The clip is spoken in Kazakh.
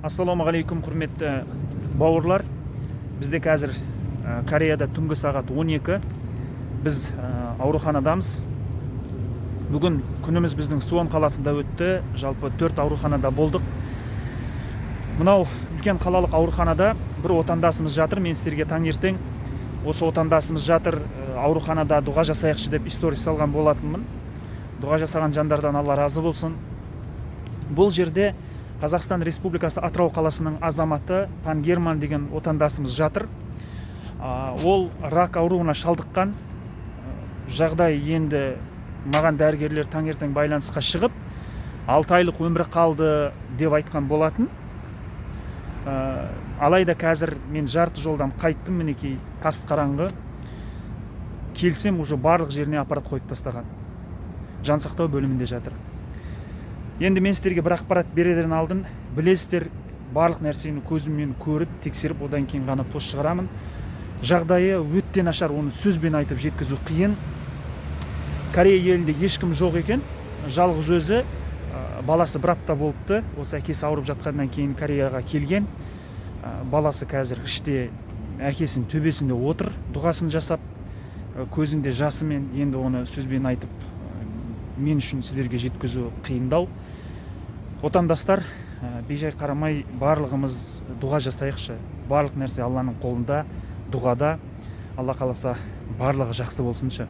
Ассалаумағалейкум, құрметті бауырлар! Бізде қазір Кореяда түнгі сағат 12. Біз ауруханадамыз. Бүгін күніміз біздің Суон қаласында өтті. Жалпы төрт ауруханада болдық. Мынау үлкен қалалық ауруханада бір отандасымыз жатыр. Мен сіздерге таңертең осы отандасымыз жатыр ауруханада, дұға жасайықшы деп сторис салған болатынмын. Дұға жасаған жандардан Алла разы болсын. Бұл жерде Қазақстан Республикасы Атырау қаласының азаматы Пан Герман деген отандасымыз жатыр. Ол рак ауруына шалдыққан. Жағдай енді маған дәрігерлер таңертең байланысқа шығып, 6 айлық өмірі қалды деп айтқан болатын. Алайда қазір мен жарты жолдан қайттым, мінекей, тас қараңғы келсем, уже барлық жеріне аппарат қойып тастаған, жансақтау бөлімінде жатыр. Енді мен сіздерге бір ақпарат берерден алдын, білесіздер, барлық нәрсені көзіммен көріп, тексеріп, одан кейін ғана пост шығарамын. Жағдайы өте нашар, оны сөзбен айтып жеткізу қиын. Корея елінде ешкім жоқ екен, жалғыз өзі. Баласы бір апта болыпты, осы әкесі ауырып жатқаннан кейін Кореяға келген. Баласы қазір іште әкесінің төбесінде отыр, дұғасын жасап, көзінде жасымен. Енді оны сөзбен айтып, мен үшін сіздерге жеткізу қиындау. Отандастар, бейжай қарамай, барлығымыз дұға жасайықшы. Барлық нәрсе Алланың қолында, дұғада. Алла қаласа, барлығы жақсы болсыншы.